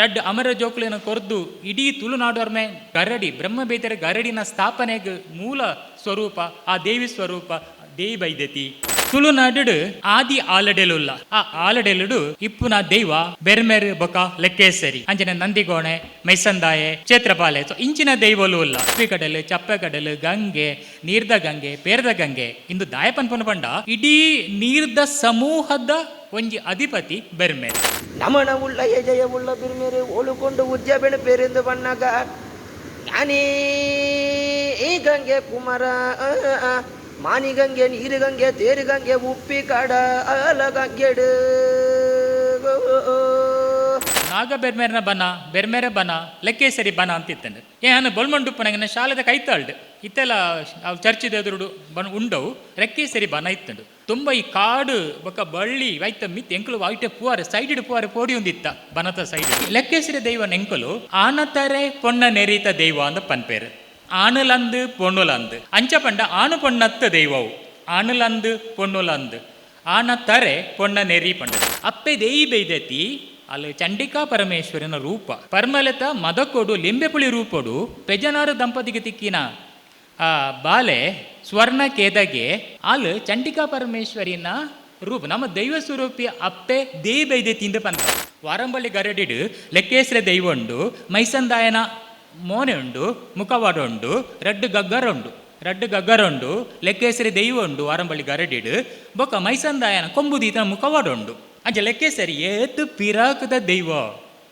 ರಡ್ಡ್ ಅಮರ ಜೋಕುಲೆನ ಕೊರ್ದು ಇಡೀ ತುಳುನಾಡೊರ್ಮೆ ಗರಡಿ, ಬ್ರಹ್ಮಬೇದರ ಗರಡಿನ ಸ್ಥಾಪನೆಗ್ ಮೂಲ ಸ್ವರೂಪ ಆ ದೇವಿ ಸ್ವರೂಪ ದೇಯಿ ಬೈದೆತಿ. ತುಳುನಾಡು ಆದಿ ಆಲಡೆಲುಲ್ಲ. ಆ ಆಲಡೆಲುಡು ಇಪ್ಪುನ ದೈವ ಬೆರ್ಮೆರ್ ಬೊಕ ಲೆಕ್ಕೇಸರಿ, ಅಂಚನೆ ನಂದಿಗೋಣೆ, ಮೈಸಂದಾಯೆ, ಕ್ಷೇತ್ರಪಾಲೆ, ಸೊ ಇಂಚಿನ ದೈವಲು ಉಲ್ಲ. ಕಡಲು, ಚಪ್ಪೆ ಕಡಲು, ಗಂಗೆ, ನೀರ್ದ ಗಂಗೆ, ಪೇರ್ದ ಗಂಗೆ ಇಂದು ದಾಯ ಪನ್ಪುನ ಪಂಡ ಇಡೀ ನೀರ್ದ ಸಮೂಹದ ಒಂಜಿ ಅಧಿಪತಿ ಬೆರ್ಮೆರ್. ನಮನ ಉಳ್ಳ ಜಯ ಉಳ್ಳ ಬಿರ್ಮೆರು ಓಳುಕೊಂಡು ಉದ್ಯ ಬೆಣಪೇರೆಂದು ಬಣ್ಣಗ ಜ್ಞಾನಿ ಗಂಗೆ ಕುಮರ ಮಾನಿಗಂಗೆ ನೀರುಗಂಗೆ ತೇರುಗಂಗೆ ಉಪ್ಪಿ ಕಡ ಅಲಗಂಗೆಡು. ನಾಗ ಬೆರ್ಮೆರ್ನ ಬನ, ಬೆರ್ಮೆರ ಬನ, ಲೆಕ್ಕೇಸರಿ ಬನ ಅಂತ ಇತ್ತಂಡು. ಏ ಬೊಲ್ಮಂಡುಪ್ಪನಂಗಿನ ಶಾಲೆದ ಕೈತಾಳ್ಡು ಇತ್ತೆಲ್ಲ ಅವು ಚರ್ಚಿದ ಎದುರುಡು ಬನ ಉಂಡವು. ಲೆಕ್ಕೇಸರಿ ಬನ ಇತ್ತಂಡು. ತುಂಬ ಈ ಕಾಡು ಬೊಕ್ಕ ಬಳ್ಳಿ ವೈತ ಮಿತ್ ಎಂಕುಲು ವೈಟೆ ಪೂವಾರೆ ಸೈಡ್ ಪೂವಾರೆ ಪೋಡಿ ಒಂದಿತ್ತ ಬನತ ಸೈಡ್. ಲೆಕ್ಕೇಸರಿ ದೈವ ನೆಂಕುಲು ಆನತರೆ ಪೊಣ್ಣ ನೆರಿತ ದೈವ ಅಂದ ಪನ್ಪೇರು. ಆಣುಲಂದು ಪೊಣ್ಣುಲಂದು ಅಂಚ ಪಂಡ ಆಣು ಪೊಣ್ಣತ್ತ ದೈವವು. ಆಣುಲಂದು ಪೊಣ್ಣುಲಂದು, ಆಣ ತರೆ ಪೊಣ್ಣ ನೆರಿ ಪಂಡ ಅಪ್ಪೆ ದೇಯಿ ಬೈದೆತಿ. ಅಲ್ಲಿ ಚಂಡಿಕಾ ಪರಮೇಶ್ವರನ ರೂಪ ಪರ್ಮಲೆತ ಮದಕೊಡು ಲಿಂಬೆಪುಳಿ ರೂಪೊಡು ಪೆಜನಾರು ದಂಪತಿಗೆ ತಿಕ್ಕಿನ ಆ ಬಾಲೆ ಸ್ವರ್ಣ ಕೇದಗೆ ಆಲ್ ಚಂಡಿಕಾ ಪರಮೇಶ್ವರಿನ ರೂಪ. ನಮ್ಮ ದೈವ ಸ್ವರೂಪಿ ಅಪ್ಪೆ ದೇಯಿ ಬೈದೆತಿ ಇಂದ ಪನ್ಪ. ವಾರಂಬಳ್ಳಿ ಗರಡಿಡು ಲೆಕ್ಕೇಸ್ರೆ ದೈವ ಉಂಡು, ಮೈಸಂದಾಯನ ಮೋನೆ ಉಂಡು, ಮುಖವಾಡ ಉಂಡು, ರಡ್ಡು ಗಗ್ಗರ ಉಂಡು, ರಡ್ಡು ಗಗ್ಗರ ಉಂಡು, ಲೆಕ್ಕೇಸರಿ ದೈವ ಉಂಡು ವಾರಂಬಳ್ಳಿ ಗರಡಿಡು. ಬೊಕ್ಕ ಮೈಸಂದಾಯನ ಕೊಂಬು ದೀತನ ಮುಖವಾಡ ಉಂಡು. ಅಂಚ ಲೆಕ್ಕೇಸರಿ ಏತ್ ಪಿರಾಕದ ದೈವ,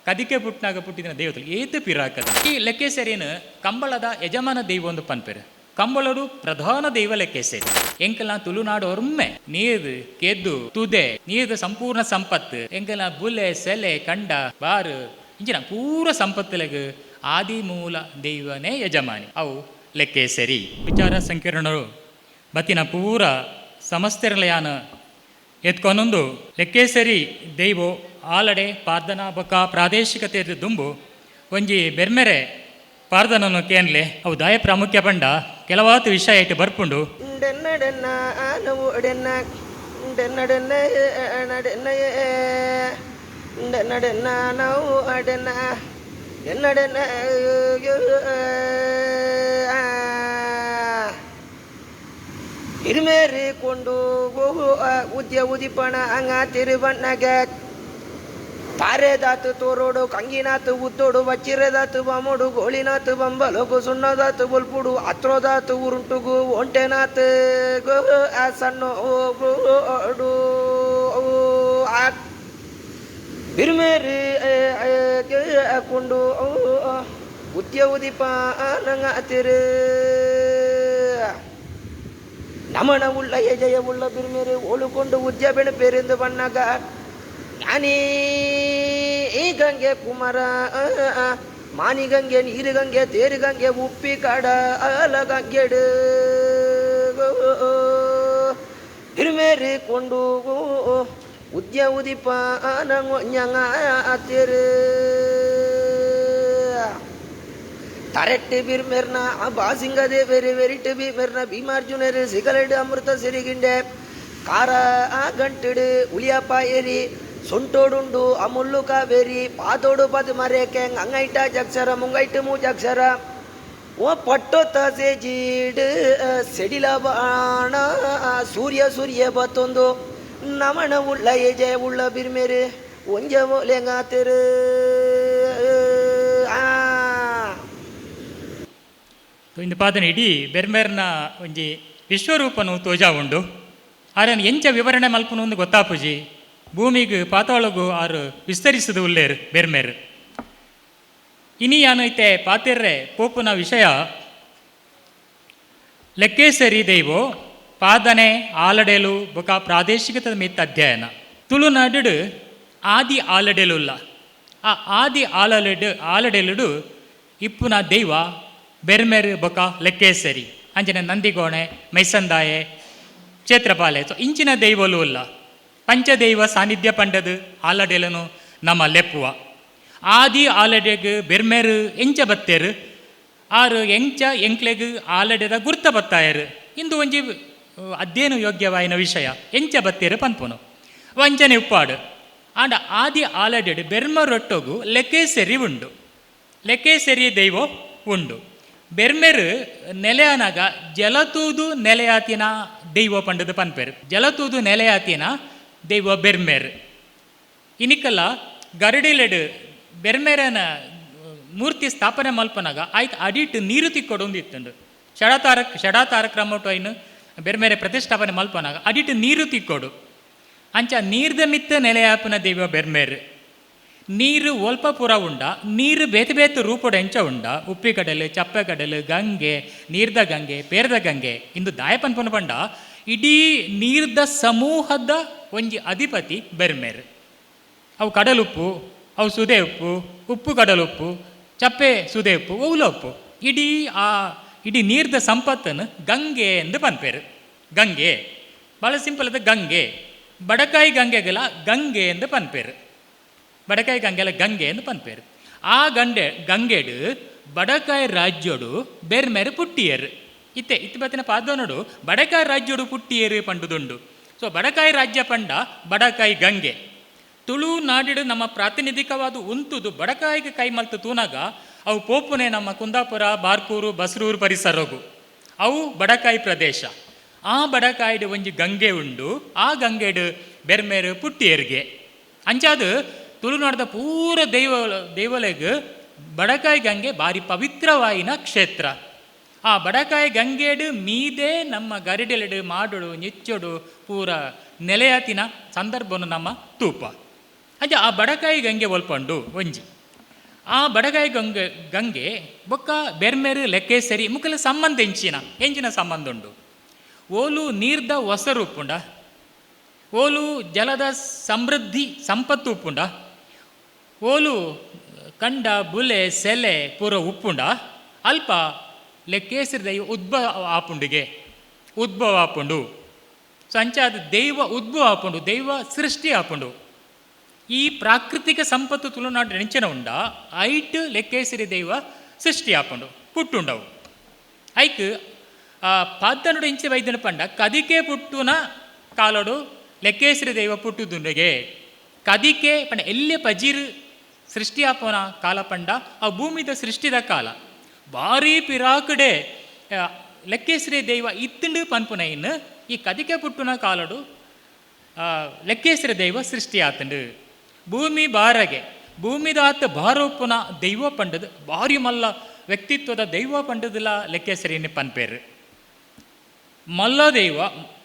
ಕದಿಕೆ ಪುಟ್ನಾಗ ಪುಟ್ಟಿನ ದೇವತೆ ಏತ್ ಪಿರಾಕದ. ಈ ಲೆಕ್ಕೇಸರಿನ ಕಂಬಳದ ಯಜಮಾನ ದೈವ ಒಂದು ಪನ್ಪೆರು. ಕಂಬಳಡು ಪ್ರಧಾನ ದೈವ ಲೆಕ್ಕೇಸರಿ. ಎಂಕಲ್ನ ತುಳುನಾಡು ಒಮ್ಮೆ ನೀರು, ಕೆದ್ದು, ತುದೆ, ನೀರು ಸಂಪೂರ್ಣ ಸಂಪತ್ತು. ಎಂಕಲ್ನ ಬುಲೆ ಸೆಲೆ ಕಂಡ ಬಾರು ಇಂಚಿನ ಪೂರ ಸಂಪತ್ತುಲೆಗ್ ಆದಿಮೂಲ ದೈವನೇ ಯಜಮಾನಿ, ಅವು ಲೆಕ್ಕೇಸರಿ. ವಿಚಾರ ಸಂಕಿರಣರು ಬತ್ತಿನ ಪೂರ ಸಮಸ್ತೆರಲಯಾನ ಎತ್ಕೊನೊಂದು ಲೆಕ್ಕೇಸರಿ ದೈವೋ ಆಲಡೆ ಪಾರ್ದನ ಬೊಕ್ಕ ಪ್ರಾದೇಶಿಕತೆ ದುಂಬು ಒಂಜಿ ಬೆರ್ಮೆರೆ ಪಾರ್ದನನು ಕೇನ್ಲೆ. ಅವು ದಾಯ ಪ್ರಾಮುಖ್ಯ ಪಂಡ ಕೆಲವಾತು ವಿಷಯ ಇಟ್ಟು ಬರ್ಪುಂಡು. ಡೆನ್ನಡೆನ್ನ ಆನವು ಡೆನ್ನ ಡೆನ್ನಡೆನ್ನ ನಡೆನ್ನ ಡೆನ್ನಡೆನ್ನ ನಾವು ಅಡೆನ್ನ ಡೆನ್ನಡೆನ್ನ. இருமேறு கொண்டு உத்திய உதிப்பன அங்க திருவண்ணக ಪಾರೆದಾತು ತೋರೋಡು ಕಂಗಿನಾತು ಉತ್ತೋಡು ವಚ್ಚಿರದಾತು ಬಮೋಡು ಗೋಳಿನಾತು ಬಂಬಲೋಗು ಸುಣ್ಣದಾತು ಬುಲ್ಪುಡು ಅತ್ರೋದಾತು ಉರುಂಟುಗು ಒಂಟೆನಾತು ಗೋ ಸಣ್ಣ ಓಡು ಬಿರುಮೇರು ಕೊಂಡು ಉದ್ಯ ಉದಿಪ ನಂಗ ತಿರು ನಮನ ಉಳ್ಳ ಜಯ ಉಳ್ಳ ಬಿರುಮೇರು ಓಳುಕೊಂಡು ಉದ್ಯ ಬೆಣ ಪೇರೆಂದು ಬಣ್ಣಗ ಜ್ಞಾನಿ ಗಂಗೆ ಕುಮರ ಮಾನಿಗಂಗೆ ನೀರುಗಂಗೆ ತೇರುಗಂಗೆ ಉಪ್ಪಿ ಕಡ ಅಲಗಂಗೆಡು ತಿರುಮೇರಿ ಕೊಂಡು ಉದ್ಯ ಉದಿಪ ನಂಗ ತಿರು ತರೆಟ್ಟು ಬಿರ್ಮೆರ್ನ ಬಾಸಿಂಗದೆ ಬೆರಿ வெறிட்டு பீமெர்ன பீமார்ஜுனர் சிகலடு அமிர்த சிரிகிண்டே கார ಆ ಗಂಟಡು ಉಳಿಯಪ್ಪ ಏರಿ ಸೊಂಟೋಡುಂಡು ಅಮುಲ್ಲು ಕಾವೇರಿ ಪಾತೋಡು ಪದು ಮರೇಕೆ ಅಂಗೈಟ ಜಕ್ಷರ ಮುಂಗೈಟು ಮೂಜಕ್ಷರ ಓ ಪಟ್ಟೊತ್ತ ಸೇಜೀಡು ಸೆಡಿಲ ಬಾಣ ಸೂರ್ಯ ಸೂರ್ಯ ಬತ್ತೊಂದು ನಮಣ ಉಳ್ಳ ಎಜೆ ಉಳ್ಳ ಬಿರ್ಮೇರು ಒಂಜ ಓಲೆಂಗಾತಿರು ಆ. ಇಂದು ಪಾದನ ಇಡೀ ಬೆರ್ಮೆರ್ನ ಒಂಜಿ ವಿಶ್ವರೂಪನು ತೋಜಾ ಉಂಡು. ಆರನ್ ಎಂಚ ವಿವರಣೆ ಮಲ್ಪುನು ಒಂದು ಗೊತ್ತಾಪುಜಿ. ಭೂಮಿಗ್ ಪಾತಾಳಗು ಆರು ವಿಸ್ತರಿಸುದು ಉಲ್ಲೇರು ಬೆರ್ಮೆರ್. ಇನಿ ಯಾನೈತೆ ಪಾತೆರ್ರೆ ಪೋಪುನ ವಿಷಯ ಲೆಕ್ಕೇಸರಿ ದೈವೋ ಪಾದನೆ ಆಲಡೆಲು ಬೊಕ ಪ್ರಾದೇಶಿಕತದ ಮಿತ್ತ ಅಧ್ಯಯನ. ತುಳುನಾಡು ಆದಿ ಆಲಡೆಲುಲ್ಲ. ಆ ಆದಿ ಆಲಡೆಡು ಆಲಡೆಲುಡು ಇಪ್ಪುನ ದೈವ ಬೆರ್ಮೆರ್ ಬೊಕ ಲೆಕ್ಕೇಸರಿ, ಅಂಚನೆ ನಂದಿಗೋಣೆ, ಮೈಸಂದಾಯೆ, ಕ್ಷೇತ್ರಪಾಲೆ, ಸೊ ಇಂಚಿನ ದೈವಲು ಉಲ್ಲ. ಪಂಚದೈವ ಸಾನ್ನಿಧ್ಯ ಪಂಡದು ಆಲಡೆಲನು ನಮ್ಮ ಲೆಪ್ಪುವ. ಆದಿ ಆಲಡೆಗ್ ಬೆರ್ಮೆರು ಎಂಚ ಬತ್ತೇರು, ಆರು ಎಂಚ ಎಂಕ್ಲೆಗ್ ಆಲಡೆದ ಗುರ್ತ ಬತ್ತಾಯರು, ಇಂದು ಒಂಜಿ ಅಧ್ಯಯನ ಯೋಗ್ಯವಾಯಿನ ವಿಷಯ. ಎಂಚ ಬತ್ತೇರು ಪನ್ಪುನು ವಂಚನೆ ಉಪ್ಪಾಡು. ಆಂಡ ಆದಿ ಆಲಡೆಡ್ ಬೆರ್ಮರೊಟ್ಟೊಗು ಲೆಕ್ಕೇಸರಿ ಉಂಡು, ಲೆಕ್ಕೇಸರಿ ದೈವ ಉಂಡು. ಬೆರ್ಮೆರು ನೆಲೆಯಾನಾಗ ಜಲತೂದು ನೆಲೆಯಾತಿನ ದೈವ ಪಂಡದು ಪನ್ಪೆರು. ಜಲತೂದು ನೆಲೆಯಾತಿನ ದೈವ ಬೆರ್ಮೆರ್. ಇನಿಕಲ ಗರಡಿಲೆಡ್ ಬೆರ್ಮೆರನ ಮೂರ್ತಿ ಸ್ಥಾಪನೆ ಮಲ್ಪನಾಗ ಆಯ್ತು ಅಡಿಟ್ ನೀರು ತಿಕ್ಕೊಡೊಂದು ಇತ್ತುಂಡು. ಷಡತಾರ ಷಡಾತಾರ ಕ್ರಮಟು ಐನು ಬೆರ್ಮೆರೆ ಪ್ರತಿಷ್ಠಾಪನೆ ಮಲ್ಪನಾಗ ಅಡಿಟ್ ನೀರು ತಿಕ್ಕೊಡು. ಅಂಚ ನೀರ್ದ ಮಿತ್ತ ನೆಲೆಯಾಪುನ ದೈವ ಬೆರ್ಮೆರ್. ನೀರು ಒಲ್ಪ ಪೂರ ಉಂಡ, ನೀರು ಬೇತೆ ಬೇತೆ ರೂಪೊಡು ಎಂಚ ಉಂಡ, ಉಪ್ಪಿಕಡಲು, ಚಪ್ಪೆ ಕಡಲು, ಗಂಗೆ, ನೀರ್ದ ಗಂಗೆ, ಪೇರ್ದ ಗಂಗೆ ಇಂದು ದಾಯ ಪನ್ಪುನ ಪಂಡ ಇಡೀ ನೀರ್ದ ಸಮೂಹದ ಒಂಜಿ ಅಧಿಪತಿ ಬೆರ್ಮೆರ್. ಅವು ಕಡಲುಪ್ಪು, ಅವು ಸುದೆ ಉಪ್ಪು, ಉಪ್ಪು ಕಡಲುಪ್ಪು, ಚಪ್ಪೆ ಸುದೆ ಉಪ್ಪು, ಒವ್ಲ ಉಪ್ಪು, ಇಡೀ ಆ ಇಡೀ ನೀರ್ದ ಸಂಪತ್ತನ್ನು ಗಂಗೆ ಎಂದು ಪನ್ಪೆರು. ಗಂಗೆ ಭಾಳ ಸಿಂಪಲ್ ಅದ. ಗಂಗೆ ಬಡಕಾಯಿ ಗಂಗೆಗೆಲ್ಲ ಗಂಗೆ ಎಂದು ಪನ್ಪೆರು. ಬಡಕಾಯಿ ಗಂಗೆಲ್ಲ ಗಂಗೆ ಎಂದು ಪನ್ಪೆರು. ಆ ಗಂಡೆ ಗಂಗೆಡು ಬಡಕಾಯಿ ರಾಜ್ಯೋಡು ಬೆರ್ಮೆರು ಪುಟ್ಟಿಯರು. ಇತ್ತೆ ಇತ್ತೆ ಬತ್ತಿನ ಪಾದನೋಡು ಬಡಕಾಯಿ ರಾಜ್ಯೋಡು ಪುಟ್ಟಿಯರು ಪಂಡುದುಂಡು. ಸೊ ಬಡಕಾಯಿ ರಾಜ್ಯ ಪಂಡ ಬಡಕಾಯಿ ಗಂಗೆ. ತುಳುನಾಡಿಡು ನಮ್ಮ ಪ್ರಾತಿನಿಧಿಕವಾದ ಉಂತುದು ಬಡಕಾಯಿಗೆ ಕೈ ಮಲ್ತು ತೂನಾಗ ಅವು ಪೋಪುನೆ ನಮ್ಮ ಕುಂದಾಪುರ, ಬಾರ್ಕೂರು, ಬಸ್ರೂರು ಪರಿಸರಗು. ಅವು ಬಡಕಾಯಿ ಪ್ರದೇಶ. ಆ ಬಡಕಾಯಿಡು ಒಂಜಿ ಗಂಗೆ ಉಂಡು. ಆ ಗಂಗೆಡು ಬೆರ್ಮೆರು ಪುಟ್ಟಿಯರ್ಗೆ. ಅಂಚಾದ ತುಳುನಾಡದ ಪೂರ ದೈವ ದೈವಲೆಗ್ ಬಡಕಾಯಿ ಗಂಗೆ ಭಾರಿ ಪವಿತ್ರವಾಯಿನ ಕ್ಷೇತ್ರ. ಆ ಬಡಕಾಯಿ ಗಂಗೆಡು ಮೀದೆ ನಮ್ಮ ಗರಿಡೆಲೆಡು ಮಾಡೋಡು ನೆಚ್ಚೊಡು ಪೂರ ನೆಲೆಯಾತಿನ ಸಂದರ್ಭವನ್ನು ನಮ್ಮ ತೂಪ. ಅಂಚ ಆ ಬಡಕಾಯಿ ಗಂಗೆ ಒಲ್ಪಂಡು ಒಂಜಿ ಆ ಬಡಕಾಯಿ ಗಂಗೆ ಗಂಗೆ ಬೊಕ್ಕ ಬೆರ್ಮೆರು ಲೆಕ್ಕೇಸರಿ ಮುಕ್ಕಲ ಸಂಬಂಧ ಎಂಚಿನ ಎಂಚಿನ ಸಂಬಂಧ ಉಂಡು. ಓಲು ನೀರ್ದ ಒಸರು ಉಪ್ಪುಂಡ, ಓಲು ಜಲದ ಸಮೃದ್ಧಿ ಸಂಪತ್ತು ಉಪ್ಪುಂಡ, ಓಲು ಕಂಡ ಬುಲೆ ಸೆಲೆ ಪೂರ ಉಪ್ಪುಂಡ, ಅಲ್ಪ ಲೆಕ್ಕೇಸರಿ ದೈವ ಉದ್ಭವ ಆಪುಂಡಿಗೆ, ಉದ್ಭವ ಆಪುಂಡು. ಸೊ ಅಂಚಾದ ದೈವ ಉದ್ಭವ ಆಪುಂಡು, ದೈವ ಸೃಷ್ಟಿ ಆಪುಂಡು. ಈ ಪ್ರಾಕೃತಿಕ ಸಂಪತ್ತು ತುಳುನಾಡು ನೆಂಚಿನ ಉಂಡ ಐಟ್ ಲೆಕ್ಕೇಸರಿ ದೈವ ಸೃಷ್ಟಿ ಆಪುಂಡು, ಪುಟ್ಟುಂಡವು. ಐಕ್ ಪಾದ್ದನುಡು ಇಂಚ ವೈದ್ಯನ ಪಂಡ ಕದಿಕೆ ಪುಟ್ಟುನ ಕಾಲೋಡು ಲೆಕ್ಕೇಸರಿ ದೈವ ಪುಟ್ಟುದುಂಡೆಗೆ. ಕದಿಕೆ ಪಂಡ ಎಲ್ಲೆ ಪಜೀರು ಸೃಷ್ಟಿ ಆಪೋನ ಕಾಲ ಪಂಡ ಆ ಭೂಮಿದ ಸೃಷ್ಟಿದ ಕಾಲ. ಭಾರಿ ಪಿರಾಕಡೆ ಲೆಕ್ಕೇಸರಿ ದೈವ ಇತ್ತುಂಡು ಪನ್ಪುನ ಇನ್ನು ಈ ಕದಿಕೆ ಪುಟ್ಟುನ ಕಾಲೋಡು ಲೆಕ್ಕೇಸರಿ ದೈವ ಸೃಷ್ಟಿ ಆತಂಡು. ಭೂಮಿ ಬಾರಗೆ ಭೂಮಿದಾತ ಭಾರೋಪುನ ದೈವ ಪಂಡದು ಭಾರಿ ಮಲ್ಲ ವ್ಯಕ್ತಿತ್ವದ ದೈವ ಪಂಡದಿಲ್ಲ ಲೆಕ್ಕೇಸರಿನ ಪನ್ಪೇರು. ಮಲ್ಲ ದೈವ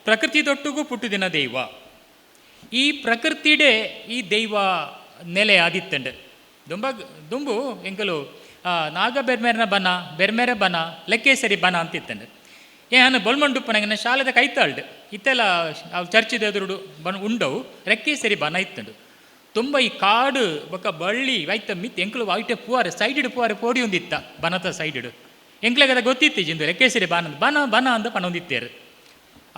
ಪ್ರಕೃತಿ ದೊಟ್ಟುಗೂ ಪುಟ್ಟುದಿನ ದೈವ. ಈ ಪ್ರಕೃತಿಡೆ ಈ ದೈವ ನೆಲೆ ಆದಿತ್ತಂಡು. ದುಂಬ ದುಂಬು ಎಂಕಲು ನಾಗ ಬೆರ್ಮೆರ್ನ ಬನ, ಬೆರ್ಮೆರೆ ಬನ, ಲೆಕ್ಕೇಸರಿ ಬನ ಅಂತಿತ್ತಂಡು. ಏ ಬೊಲ್ಮಂಡುಪ್ಪನಂಗಿನ ಶಾಲೆದ ಕೈತಾಳ್ಡು ಇತ್ತೆಲ್ಲ ಅವು ಚರ್ಚಿದ ಎದುರುಡು ಬನ ಉಂಡವು ರೆಕ್ಕೇಸರಿ ಬನ ಇತ್ತಂಡು. ತುಂಬ ಈ ಕಾಡು ಬೊಕ್ಕ ಬಳ್ಳಿ ವೈತ ಮಿತ್ ಎಂಕಲು ಐಟೆ ಪೂವಾರೆ ಸೈಡ್ ಪೂವಾರೆ ಪೋಡಿ ಒಂದಿತ್ತ ಬನತ ಸೈಡ್. ಎಂಕ್ಲೆಗದ ಗೊತ್ತಿತ್ತು ಜಿಂದು ಲೆಕ್ಕೇಸರಿ ಬನ ಬನ ಬನ ಅಂದ ಪಣೊಂದಿತ್ತೇರು.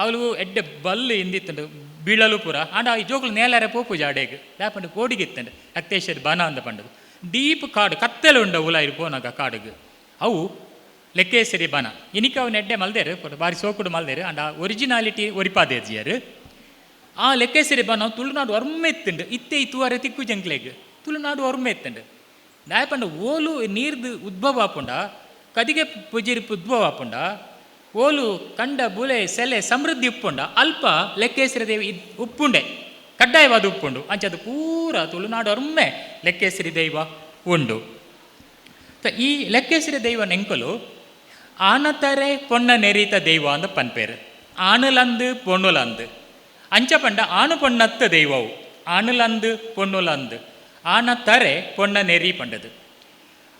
ಅವಳು ಎಡ್ಡೆ ಬಲ್ಲು ಇಂದಿತ್ತಂಡು ಬೀಳಲು ಪೂರ. ಆಂಡ ಈ ಜೋಕುಲು ನೇಲಾರೆ ಪೋಪು ಜಾಡೆಗ್ ದಾಪಂಡು ಕೋಡಿಗಿತ್ತಂಡು ರಕ್ತೇಶ್ವರಿ ಬನ ಅಂದ ಪಂಡದು. ಡೀಪ್ ಕಾಡು ಕತ್ತೆಲೆ ಉಂಡ ಉಲಾಯಿರು ಪೋನಾಗ ಕಾಡುಗು ಅವು ಲೆಕ್ಕೇಸರಿ ಬನ. ಇನಿಕ ಅವು ಎಡ್ಡೆ ಮಲ್ದೇರು ಬಾರಿ ಸೋಕುಡು ಮಲ್ದೇರು. ಆಂಡ ಒರಿಜಿನಾಲಿಟಿ ಒರಿಪಾದೇಜಿಯರು. ಆ ಲೆಕ್ಕೇಸರಿ ಬನ ತುಳುನಾಡು ಒರ್ಮೆ ಇತ್ತುಂಡು. ಇತ್ತೆ ಈ ತೂವರೆ ತಿಕ್ಕು ಜಂಕ್ಲೆಗ್ ತುಳುನಾಡು ಒರ್ಮೆ ಇತ್ತುಂಡು. ದಾಯಪಂಡ ಓಲು ನೀರ್ದು ಉದ್ಭವ ಆಪುಂಡ, ಕದಿಗೆ ಪುಜಿರಿಪು ಉದ್ಭವ ಆಪುಂಡ, ಓಲು ಕಂಡ ಬುಲೆ ಸೆಲೆ ಸಮೃದ್ಧಿ ಉಪ್ಪುಂಡ, ಅಲ್ಪ ಲೆಕ್ಕೇಸರಿ ದೇವಿ ಉಪ್ಪುಂಡೆ, ಕಡ್ಡಾಯವಾದ ಉಪ್ಪುಂಡು. ಅಂಚದು ಪೂರ ತುಳುನಾಡು ಒಮ್ಮೆ ಲೆಕ್ಕೇಸರಿ ದೈವ ಉಂಡು. ಈ ಲೆಕ್ಕೇಸರಿ ದೈವ ನೆಂಕಲು ಆನತರೆ ಪೊಣ್ಣ ನೆರೀತ ದೈವ ಅಂದ ಪನ್ಪೇರು. ಆಣುಲಂದು ಪೊಣ್ಣುಲಂದು ಅಂಚ ಪಂಡ ಆಣು ಪೊಣ್ಣತ್ತ ದೈವವು. ಆಣುಲಂದು ಪೊಣ್ಣುಲಂದು ಆನ ತರೆ ಪೊಣ್ಣ ನೆರಿ ಪಂಡದು.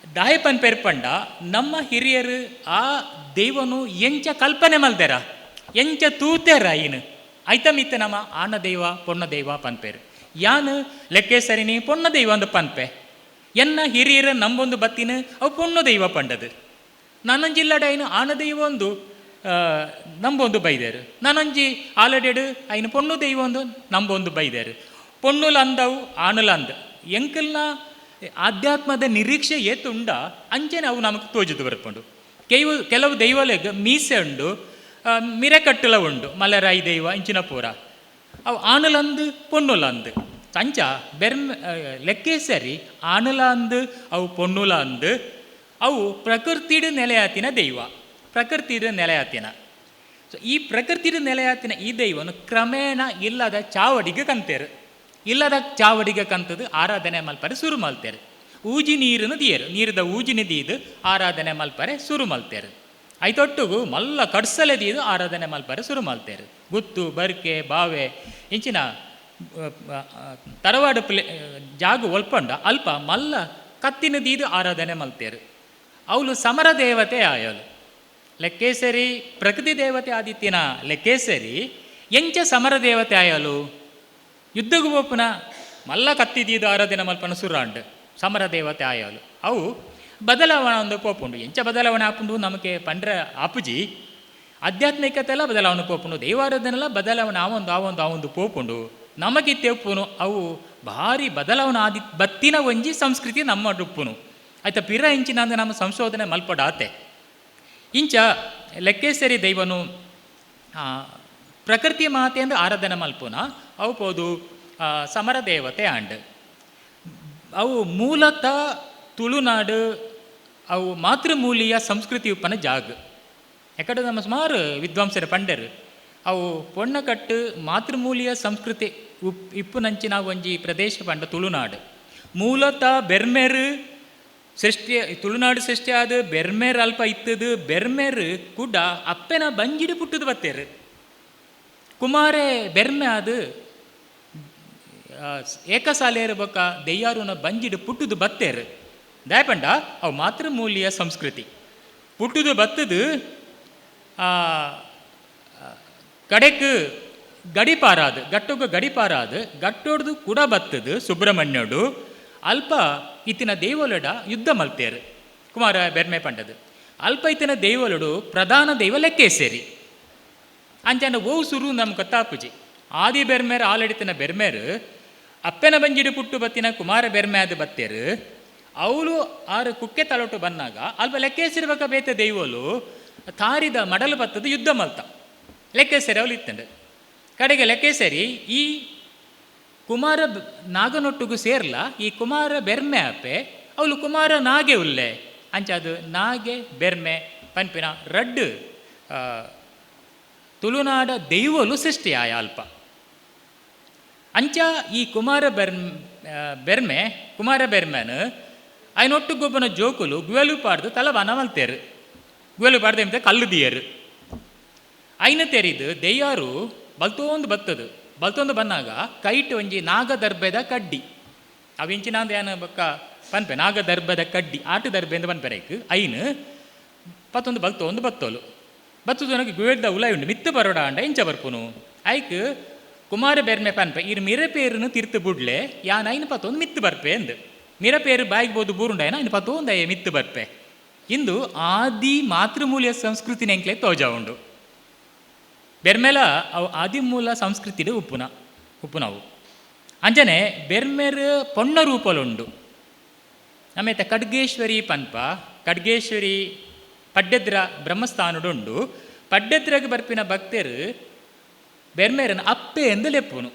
ದಾಯ ಪನ್ಪೇರು ಪಂಡ ನಮ್ಮ ಹಿರಿಯರು ಆ ದೈವನು ಎಂಚ ಕಲ್ಪನೆ ಮಲ್ದೆರ, ಎಂಚ ತೂತೆರ ಇನು ಐತ ಮಿತ್ತ ನಮ್ಮ ಆನ ದೈವ ಪೊಣ್ಣ ದೈವ ಪನ್ಪೇರು. ಯಾನು ಲೆಕ್ಕೇಸರಿನಿ ಪೊಣ್ಣ ದೈವ ಅಂದು ಪನ್ಪೆ. ಎನ್ನ ಹಿರಿಯರು ನಂಬೊಂದು ಬತ್ತಿನ ಅವು ಪೊಣ್ಣು ದೈವ ಪಂಡದು. ನಾನೊಂಜಿ ಇಲ್ಲಡೆ ಐನು ಆನ ದೈವ ಒಂದು ನಂಬೊಂದು ಬೈದೇರು. ನಾನೊಂಜಿ ಆಲಡೆಡು ಐನು ಪೊಣ್ಣು ದೈವ ಒಂದು ನಂಬೊಂದು ಬೈದೇರು. ಪೊಣ್ಣುಲ ಅಂದವು ಆಣುಲ ಅಂದ ಎಂಕಲ್ನ ಆಧ್ಯಾತ್ಮದ ನಿರೀಕ್ಷೆ ಏತುಂಡ ಅಂಚೆನೆ ಅವು ನಮಗೆ ತೋಜುದು ಬರ್ಪುಂಡು. ಕೆಲವು ದೈವಲೆಗ್ ಮೀಸೆ ಉಂಡು, ಮಿರೆಕಟ್ಟುಲ ಉಂಡು. ಮಲರಾಯಿ ದೈವ ಇಂಚಿನ ಪೂರ ಅವು ಆಣುಲಂದು ಪೊಣ್ಣುಲಂದು. ಅಂಚ ಬೆರ್ಮೆ ಲೆಕ್ಕೇಸರಿ ಆಣುಲ ಅಂದ್ ಅವು ಪೊಣ್ಣುಲ ಅಂದ್, ಅವು ಪ್ರಕೃತಿಡ್ ನೆಲೆಯಾತಿನ ದೈವ, ಪ್ರಕೃತಿಡ್ ನೆಲೆಯಾತಿನ. ಸೊ ಈ ಪ್ರಕೃತಿಡ್ ನೆಲೆಯಾತಿನ ಈ ದೈವನು ಕ್ರಮೇಣ ಇಲ್ಲದ ಚಾವಡಿಗೆ ಕಂತೇರು, ಇಲ್ಲದ ಚಾವಡಿಗೆ ಕಂತದ್ದು ಆರಾಧನೆ ಮಲ್ಪರೆ ಶುರು ಮಲ್ತೇರು. ಊಜಿ ನೀರನ್ನು ದಿಯರು, ನೀರದ ಊಜಿನ ದೀದು ಆರಾಧನೆ ಮಲ್ಪರೆ ಶುರು ಮಲ್ತೇರು. ಐತೊಟ್ಟುಗು ಮಲ್ಲ ಕಡ್ಸಲೆ ದೀದು ಆರಾಧನೆ ಮಲ್ಪರೆ ಶುರು ಮಲ್ತೇರು. ಗುತ್ತು ಬರ್ಕೆ ಬಾವೆ ಇಂಚಿನ ತರವಾಡು ಪ್ಲೇ ಜಾಗ ಒಲ್ಪಂಡ ಅಲ್ಪ ಮಲ್ಲ ಕತ್ತಿನ ದೀದು ಆರಾಧನೆ ಮಲ್ತೇರು. ಅವಳು ಸಮರ ದೇವತೆ ಆಯಲು. ಲೆಕ್ಕೇಸರಿ ಪ್ರಕೃತಿ ದೇವತೆ ಆದಿತ್ತಿನ ಲೆಕ್ಕೇಸರಿ ಎಂಚ ಸಮರ ದೇವತೆ ಆಯಲು. ಯುದ್ಧಗು ಪೋಪುನ ಮಲ್ಲ ಕತ್ತಿ ದೀದು ಆರಾಧನೆ ಮಲ್ಪನ ಸುರಾಂಡ್ ಸಮರ ದೇವತೆ ಆಯಲು. ಅವು ಬದಲಾವಣೆ ಒಂದು ಪೋಪುಂಡು. ಎಂಚ ಬದಲಾವಣೆ ಆಪುಂಡು ನಮಗೆ ಪಂಡ್ರೆ ಆಪುಜಿ. ಆಧ್ಯಾತ್ಮಿಕತೆಲ್ಲ ಬದಲಾವಣೆ ಪೋಪುಂಡು, ದೈವಾರಾಧನೆಲ್ಲ ಬದಲಾವಣೆ ಆವೊಂದು ಆವೊಂದು ಆವೊಂದು ಪೋಪುಂಡು. ನಮಗೆ ತೆಪ್ಪುನು ಅವು ಭಾರಿ ಬದಲಾವಣೆ ಆದಿ ಬತ್ತಿನ ಒಂಜಿ ಸಂಸ್ಕೃತಿ ನಮ್ಮ ಡುಪ್ಪುನು ಆಯ್ತಾ. ಪಿರ ಇಂಚಿನ ಅಂದ್ರೆ ನಮ್ಮ ಸಂಶೋಧನೆ ಮಲ್ಪಡಾತೆ. ಇಂಚ ಲೆಕ್ಕೇಸರಿ ದೈವನು ಪ್ರಕೃತಿ ಮಾತೆ ಅಂದ್ರೆ ಆರಾಧನೆ ಮಲ್ಪುನ ಅವು ಪೋದು ಸಮರ ದೇವತೆ ಆಂಡ್. ಅವು ಮೂಲತಃ ತುಳುನಾಡು ಅವು ಮಾತೃಮೂಲಿಯ ಸಂಸ್ಕೃತಿ ಉಪ್ಪನ ಜಾಗ. ಯಾಕಂದ್ರೆ ನಮ್ಮ ಸುಮಾರು ವಿದ್ವಾಂಸರ ಪಂಡರು ಅವು ಪೊಣ್ಣಕಟ್ಟು ಮಾತೃಮೂಲಿಯ ಸಂಸ್ಕೃತಿ ಇಪ್ಪುನಂಚಿನ ಒಂಜಿ ಪ್ರದೇಶ ಪಂಡ ತುಳುನಾಡು. ಮೂಲತಃ ಬೆರ್ಮೆರು ಸೃಷ್ಟಿ, ತುಳುನಾಡು ಸೃಷ್ಟಿಯಾದ ಬೆರ್ಮೆರ್ ಅಲ್ಪ ಇತ್ತದು. ಬೆರ್ಮೆರ್ ಕೂಡ ಅಪ್ಪೆನ ಬಂಜಿಡು ಪುಟ್ಟುದು ಬತ್ತೇರು. ಕುಮಾರೆ ಬೆರ್ಮೆ ಅದು ಏಕಸಾಲೆಯರು ಬೊಕ್ಕ ದೆಯ್ಯಾರುನ ಬಂಜಿಡು ಪುಟ್ಟುದು ಬತ್ತೇರು. ದಾಯಪಂಡ ಅವು ಮಾತೃಮೂಲಿಯ ಸಂಸ್ಕೃತಿ ಪುಟ್ಟುದು ಬತ್ತದು. ಕಡೆಕ್ ಗಡಿಪಾರಾದು, ಗಟ್ಟುಗು ಗಡಿಪಾರಾದು, ಗಟ್ಟೊಡ್ದು ಕೂಡ ಬತ್ತದು ಸುಬ್ರಹ್ಮಣ್ಯಡು. ಅಲ್ಪ ಇತ್ತಿನ ದೇವಲಡ ಯುದ್ಧ ಮಲ್ತೇರು ಕುಮಾರ ಬೆರ್ಮೆ ಪಂಡದು. ಅಲ್ಪ ಇತ್ತಿನ ದೇವಲಡು ಪ್ರಧಾನ ದೈವ ಲೆಕ್ಕೇಸೇರಿ. ಅಂಚನ ಓವು ಸುರು ನಮ್ಗೆ ಗೊತ್ತಾಪುಜಿ. ಆದಿ ಬೆರ್ಮೇರ್ ಆಲಡಿತಿನ ಬೆರ್ಮೇರು ಅಪ್ಪೆನ ಬಂಜಿಡು ಪುಟ್ಟು ಬತ್ತಿನ ಕುಮಾರ ಬೆರ್ಮೆ ಆದ ಬತ್ತೇರು. ಅವಳು ಆರು ಕುಕ್ಕೆ ತಲೊಟ್ಟು ಬಂದಾಗ ಅಲ್ಪ ಲೆಕ್ಕೇಸಿರ್ಬೇಕ ಬೇತೆ ದೈವಲು ತಾರಿದ ಮಡಲು ಬತ್ತದು ಯುದ್ಧ ಮಲ್ತ ಲೆಕ್ಕೇಸರಿ ಅವಳು ಇತ್ತಂಡು. ಕಡೆಗೆ ಲೆಕ್ಕೇಸರಿ ಈ ಕುಮಾರ ನಾಗನೊಟ್ಟುಗು ಸೇರ್ಲ ಈ ಕುಮಾರ ಬೆರ್ಮೆ ಅಪ್ಪೆ ಅವಳು ಕುಮಾರ ನಾಗೆ ಉಲ್ಲೆ. ಅಂಚಾದು ನಾಗೆ ಬೆರ್ಮೆ ಪನ್ಪಿನ ರಡ್ಡು ತುಳುನಾಡ ದೈವಲು ಸೃಷ್ಟಿಯಾಯ ಅಲ್ಪ. ಅಂಚ ಈ ಕುಮಾರ ಬೆರ್ಮೆ ಕುಮಾರ ಬೆರ್ಮೆನ್ ಐನೊಟ್ಟು ಗೊಬ್ಬನ ಜೋಕುಲು ಗುವೆಲು ಪಾಡ್ದು ತಲಬಾನ ಮಲ್ತೇರು. ಗುವೆಲು ಪಾಡ್ದು ಎಂತ ಕಲ್ಲು ದಿಯರು. ಐನ ತೆರಿದು ದೆಯ್ಯಾರು ಬಲ್ತೋಂದು ಬತ್ತದು. ಬಲ್ತೊಂದು ಬಂದಾಗ ಕೈಟ್ ಒಂಜಿ ನಾಗದರ್ಭೆದ ಕಡ್ಡಿ ಅವು ಇಂಚಿನಾಂದ ಏನ ಬೊಕ್ಕ ಪನ್ಪೆ ನಾಗದರ್ಭದ ಕಡ್ಡಿ ಆಟ ದರ್ಬೆ ಅಂತ ಪನ್ಪೆರೈಕ್ ಐನು ಪತ್ತೊಂದು ಬಲ್ತೊಂದು ಬತ್ತೋಲು. ಬತ್ತದು ನನಗೆ ಗುವೆಲ್ದ ಉಲಾಯಿ ಉಂಡು ಮಿತ್ತು ಬರೋಡ ಅಂಡ ಇಂಚ ಬರ್ಪುನು. ಐಕ್ ಕುಮಾರ ಬೆರ್ಮೆ ಪನ್ಪೆ ಇರ್ ಮಿರಪೇರುನು ತಿರ್ತು ಬುಡ್ಲೆ ಯಾನ್ ಐನು ಪತ್ತೊಂದು ಮಿತ್ತು ಬರ್ಪೆ ಅಂದು. ಮಿರಪೇರು ಬಾಯಿಗೆ ಬೋದು ಬೂರುಂಡಾಯನ ಐನು ಪತ್ತೊಂದು ಅಯ್ಯ ಮಿತ್ತು ಬರ್ಪೆ ಇಂದು ಆದಿ ಮಾತೃಮೂಲ್ಯ ಸಂಸ್ಕೃತಿ ನೆಂಕ್ಲೆ ತೋಜ ಉಂಡು. ಬೆರ್ಮೆಲ ಅವು ಆದಿಮೂಲ ಸಂಸ್ಕೃತಿಡು ಉಪ್ಪುನ ಉಪ್ಪುನವು. ಅಂಚನೆ ಬೆರ್ಮೆರ್ ಪೊಣ್ಣ ರೂಪಲುಂಡು. ನಮೇತ ಖಡ್ಗೇಶ್ವರಿ ಪನ್ಪ ಖಡ್ಗೇಶ್ವರಿ ಪಡ್ಡೆದ್ರ ಬ್ರಹ್ಮಸ್ಥಾನಡುಂಡು. ಪಡ್ಡೆದ್ರಗ್ ಬರ್ಪಿನ ಭಕ್ತರು ಬೆರ್ಮೇರನ ಅಪ್ಪೆ ಎಂದು ಲೆಪ್ಪುನು.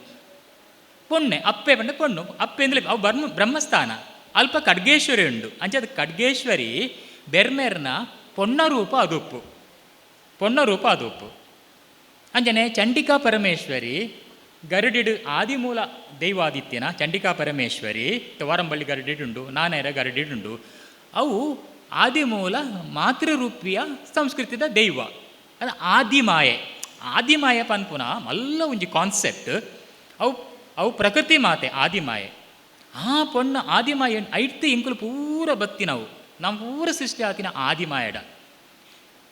ಪೊಣ್ಣೆ ಅಪ್ಪೆ ಪಂಡ ಪೊಣ್ಣು ಅಪ್ಪೆ ಎಂದು ಅವು ಬ್ರಹ್ಮಸ್ಥಾನ ಅಲ್ಪ ಖಡ್ಗೇಶ್ವರಿ ಉಂಡು. ಅಂಚೆ ಅದು ಖಡ್ಗೇಶ್ವರಿ ಬೆರ್ಮೇರ್ನ ಪೊಣ್ಣ ರೂಪ ಅದುಪ್ಪು, ಪೊಣ್ಣ ರೂಪ ಅದುಪ್ಪು. ಅಂಚನೆ ಚಂಡಿಕಾ ಪರಮೇಶ್ವರಿ ಗರುಡಿಡು ಆದಿಮೂಲ ದೈವಾದಿತ್ಯನ ಚಂಡಿಕಾ ಪರಮೇಶ್ವರಿ ವಾರಂಬಳ್ಳಿ ಗರುಡಿಡುಂಡು, ನಾನೇರ ಗರುಡಿಡುಂಡು. ಅವು ಆದಿಮೂಲ ಮಾತೃರೂಪಿಯ ಸಂಸ್ಕೃತಿದ ದೈವ. ಅದು ಆದಿಮಾಯೆ. ಆದಿಮಾಯೆ ಪನ್ಪುನ ಮಲ್ಲ ಒಂಜಿ ಕಾನ್ಸೆಪ್ಟ್. ಅವು ಅವು ಪ್ರಕೃತಿ ಮಾತೆ ಆದಿಮಾಯೆ. ಆ ಪೊಣ್ಣ ಆದಿಮಾಯೆ ಐಟ್ತು ಇಂಕುಲು ಪೂರ ಬತ್ತಿನವು ನಮ್ಮ ಪೂರ ಸೃಷ್ಟಿ ಆತಿನ ಆದಿಮಾಯಡ.